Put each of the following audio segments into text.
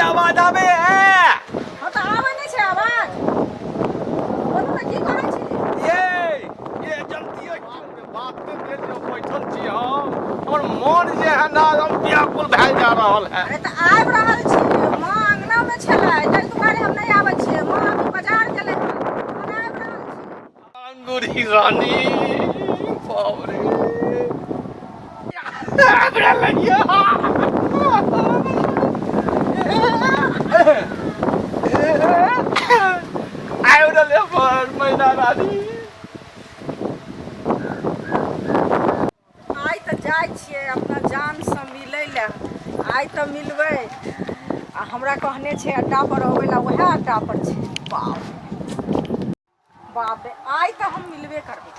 आवाज आबे है? हँ तऽ आबै नहि छै आवाज? बोलू ने, की करै छी? ये ये जल्दी बात नहि देर जो बैठल छी हम, हमर मन जे है ना एकदम व्याकुल भेल जा रहल है। अरे तऽ आबि रहल छी। माँ अङ्गनामे छलै, ताहि दुआरे हम नहि आबै छियै। माँ अभी बाजार गेलै हन, हम आबि रहल छी। अंगूरी रानी, बाप रे, हमरा लगिया आबि रहलै हमर मैना रानी। आइ तऽ जाइ छियै अपना जानसँ मिलै लए। आइ तऽ मिलबै आ हमरा कहने छै अड्डा पर अबै लए, उएह अड्डा पर छै। बाप बाप रे, आइ तऽ हम मिलबे करबै।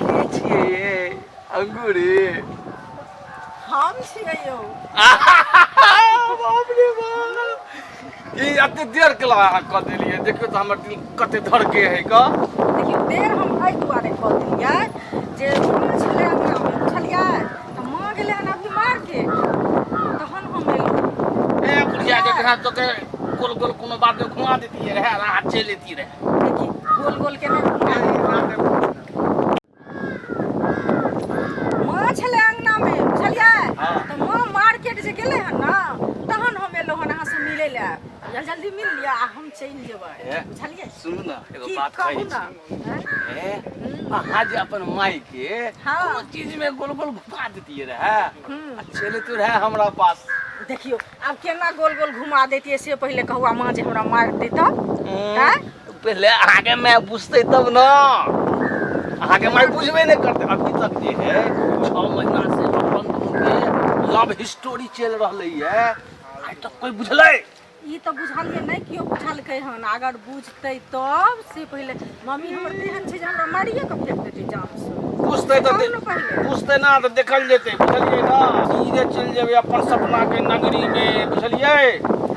के छियै ये अंगूरी? हम छियै यौ। बाप रे बाप, ई एते देर के अहाँ कऽ देलियै? देखियौ तऽ हमर दिल कते धड़के है क। देखियौ, देर हम एहि दुआरे कऽ देलियै जे माँ छलै अङ्गनामे, बुझलियै? तऽ माँ गेलै हन अभी मार्केट, तहन हम एलहुँ। ए बुढ़िया के घर तो के गोल गोल कोनो बात में घुमा देती रहे, अहाँ चलि एती रहे। देखी, गोल गोल केना घुमा? माँ छलै अङ्गनामे, बुझलियै? तऽ माँ मार्केट जे गेलै हन ने, तहन हम एलहुँ हन अहाँसँ मिलै लए। जल्दी जल्दी मिल लिअ आ हम चलि जेबै, बुझलियै? सुनू ने, एगो की बात कहू कहै ने छी। आँय? ए, अहाँ जे अपन माय के कोनो चीज में गोल गोल घुमा देतियै रहे आ चलितो रहे हमरा पास। देखियौ, आब केना गोल गोल घुमा दैतियै से पहिले कहू। आ माँ जे हमरा मारि दैता? आँय? पहिले अहाँके माय बुझतै तब ने। अहाँके माय बुझबे नहि करतै। अभी तक जे है 6 महीना से अपन दुनू के लव स्टोरी चलि रहलै है, आइ तक कोइ बुझलै? ई तऽ बुझलियै नहि, केओ बुझलकै हन? अगर बुझतै तब से पहिले। मम्मी हमर तेहन छै जे हमरा मारिए कऽ फेंक देतै जानसँ। बुझतै तऽ कहू ने पहिले। बुझतै ना तऽ देखल जेतै, बुझलियै ना? सीधे चलि जेबै अपन सपना के नगरी मे, बुझलियै?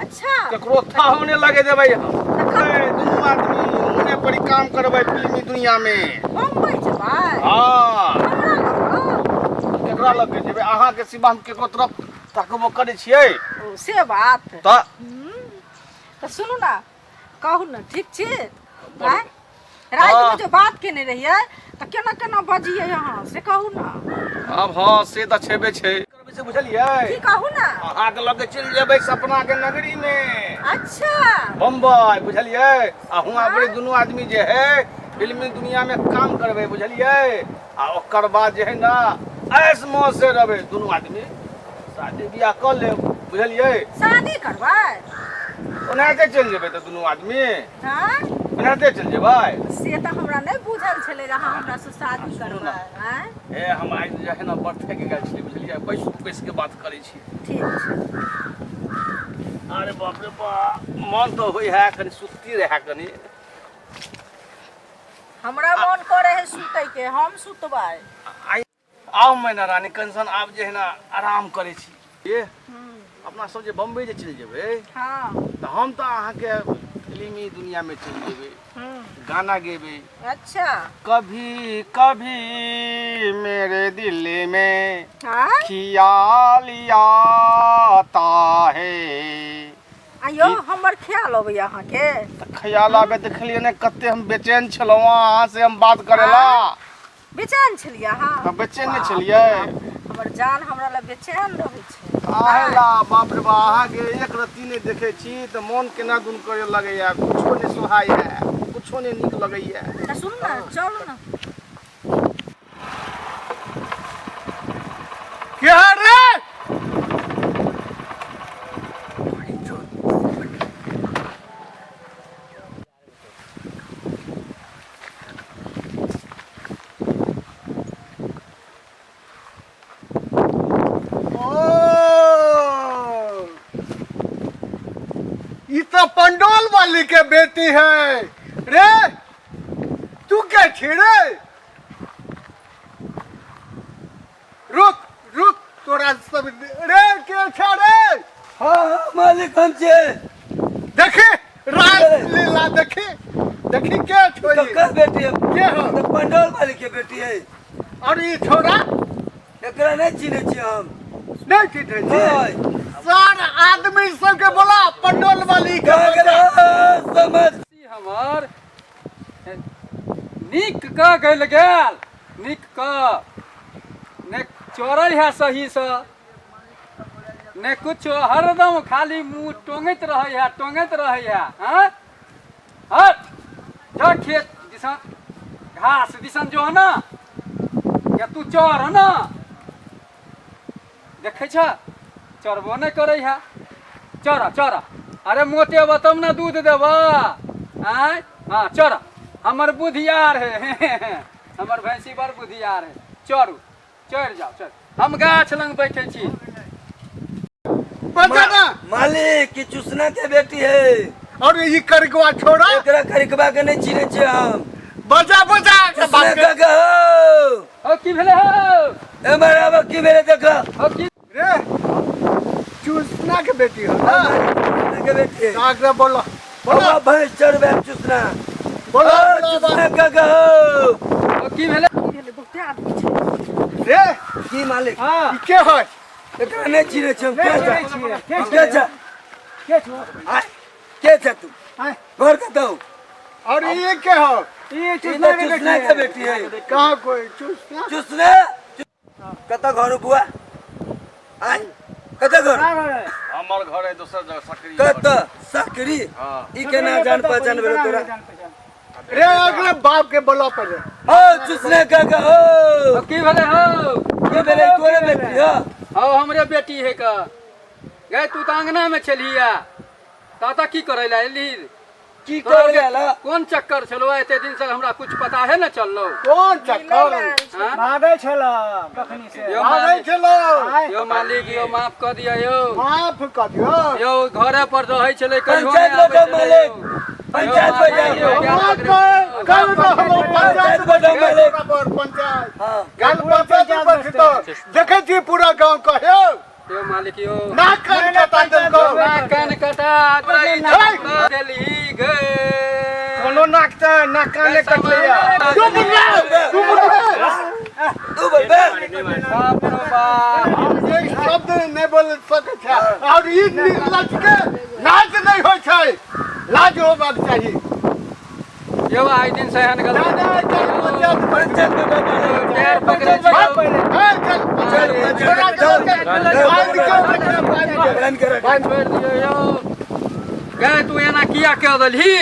अच्छा। ककरो थाह नहि लगे देबै हम। ए, दुनू आदमी हुने पर ही काम करबै फिल्मी दुनिया मे। बम्बई जेबै? हँ। हमरा लग? केकरा लग के जेबै? अहाँके सिवा हम केकरो तरफ तकबो करै छियै? ओ से बात। तऽ तऽ सुनू ने, कहू ने, ठीक छी? आँय? रातिमे जे बात केने रहियै तऽ केना केना बजियै अहाँ, से कहू ने। आब हँ, से तऽ छेबे छै करबै से, बुझलियै? की कहू ने। अहाँके लग के चलि जेबै सपना के नगरी मे। अच्छा। बम्बई, बुझलियै? आ हुआँ पर दुनू आदमी जे है फिल्मी दुनिया में काम करबै, बुझलियै? आ ओकर बाद जे है ना ऐश मौज से रहबै दुनू आदमी, शादी बियाह कऽ लेब, बुझलियै? शादी करबै? ओनाहिते चलि जेबै तऽ दुनू आदमी। हँ। ओनाहिते चलि जेबै। से तऽ हमरा नहि बुझल छलै जे अहाँ हमरासँ शादी सुनू ने। करबै। आँय? ए, हम आइ जे है ना बड़ थाकि गेल छलियै, बुझलियै? बैसू, बैस के बात करै छी। ठीक छै। अरे बाप रे बाप, मन तऽ होइ है कनि सुतती रहै कनि। हमरा मन करे है सुतै के, हम सुतबै। आइ आउ मैना रानी, कंसन आब जे है ना आराम करै छी। ए, अपना सब जे बम्बई जे चलि जेबै तऽ हम तऽ अहाँके फिल्मी दुनिया में चलि जेबै, गाना गेबै। अच्छा। कभी कभी मेरे दिल में ख्याल आता है। आइयो हमर ख्याल अबैया अहाँके? तऽ ख्याल आबे, देखलियै ने कते हम बेचैन छलहुँ अहाँ से हम बात करेला। बेचैन छलियै अहाँ? तऽ बेचैन नहि छलियै? हमर जान हमरा लए बेचैन रहै छै। आहेला बाप रे बाप, अहाँके एक रत्ती नहि देखै छी तऽ मोन केना दुन करे लगैया, कुछो नहि सोहाइया, कुछो नहि नीक लगैया। तऽ सुन ने, चलू ने। के है रे? ओ, ई तो पंडौल वाली के बेटी है रे। तू के छी रे? रुक रुक, तोरा सब रे के छे रे? हाँ हाँ मालिक, हम छे। देखी रास लीला देखी। देखी के छोई ककर बेटी है के हो? तऽ पंडौल वाली के बेटी है और ई छोरा एकरा नहि चिन्है छियै हम नहीं चिन्है छी नहि सर आदमी सबके बोला पंडौल वाली के कह गेलै, समझ हमर नीक कऽ गल गेल नीक कऽ ने चोरै है सहीसँ ने कुछो हरदम खाली मुँह टोंगैत रहै है टोंगैत रहै है आँय हट जा खेत दिसन घास दिसन जो ना या तू चढ़ ना देखै छ चढ़बो नहि करै है चढ़ चढ़ अरे मोटेबह तब ने दूध देबह आँय हँ चढ़ हमर बुधियार है हमर भैंसी बड़ बुधियार है चढ़ू चढ़ि जाउ चढ़ हम गाछ लग बैठे छी बचा ना मालिक की चुसना के बेटी है और ई करगवा छोड़ा एकरा करिकबा के नहीं चिन्है छियै हम बजा बजा के चुसना बात कर। के हो हो की भेलै हो एमहर आब की भेलै देख हो की रे चूसना के बेटी हो ना चुसना के बेटी है आगे बोलो बोलो बाबा भैंस चढ़बे चुसना बोलो ओ, चुसना के हो हो की भेलै की भेलै बहुते आदमी छै रे की मालिक हँ ई के है एकरा नहि चिन्है छियै हम के चिन्है छै छियै के के छै के छौ आय, के छै तू आय। घर कतौ और ये के हो ई ई चुसना तऽ के चुसना बेटी के बेटी है कहाँ कोई चूसना चुसना कतऽ घर हो बुआ आय कतऽ घर हमर घर है दोसर जगह सकरी कतऽ सकरी हाँ। ई केना जान पहचान भेलो तोरा रे अगले बाप के बोला पहले ओ चुसना के के हो हो की भेलै हो के भेलै तोरे बेटी हो हो हमरे बेटी है का गए तू तऽ अंगना में छलिया ताता की करै लए एलही की करै ला कोन चक्कर छलो एते दिन से हमरा कुछ पता है न चललो कौन चक्कर हाँ? भागै छल कखनी से यौ भागै मालिक छलो यौ मालिक यौ माफ कऽ दिअ यौ माफ कर दियो यौ घरे पर रहै छलै कहियो पंचायत नहि आबै बैठो छलै मालिक यौ। पंचायत बैठो हाँ, कह कह दो हम पंचायत पंचायत बैठो मालिक बराबर पंचायत हाँ गाल पंचायत बैठतो देखै छी पूरा गांव कहे यौ मालिक यौ ना कान कटा देलको ना कान कटा देलही गे कोनो नाक तऽ नाक काने कटलैया तू बोल तू बोल तू बोल बे बाप रो बाप एक शब्द नहीं बोल सकै छै और ई निर्लज के लाज नहीं होइ छै लाज होबाक चाही यौ आइ दिन से एहन ना गलती ना चल पंचायत पंचायत बैठो मालिक पैर पकड़ै छी यौ। ए, चल चल छोड़ा चल के बांध के रखना, बांध के। बंद कर छोड़ि दियौ यौ गै तू एना किया कऽ देलही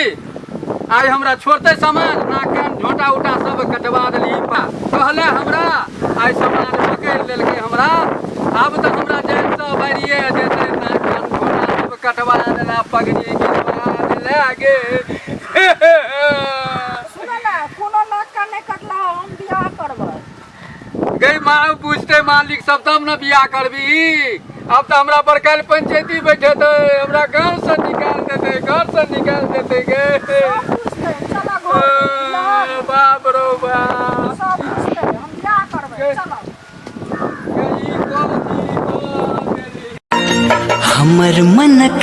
आइ हमरा छोड़तै समाज ना कान झोटा उटा सब कटवा देलही कहले हमरा आइ समाज पकड़ि लेलकै हमरा आब तऽ हमरा जातिसँ बारिए जेतै ना कान झोटा सब कटवा देला पगड़ी गिरवा देला गे सुन ना कोनो नाक कान नहि कटला हम बियाह करबै गई माँ बुझते मालिक सब तब ने बियाह करबी अब तऽ हमरा पर काल्हि पंचायती बैठेतै हमरा गाँव से निकाल देतै घर से निकाल देतै गे सब बुझतै चल घर ए, बाप रो बाप सब बुझतै हम बियाह करबै चल गई कौन की कौन हमर मनक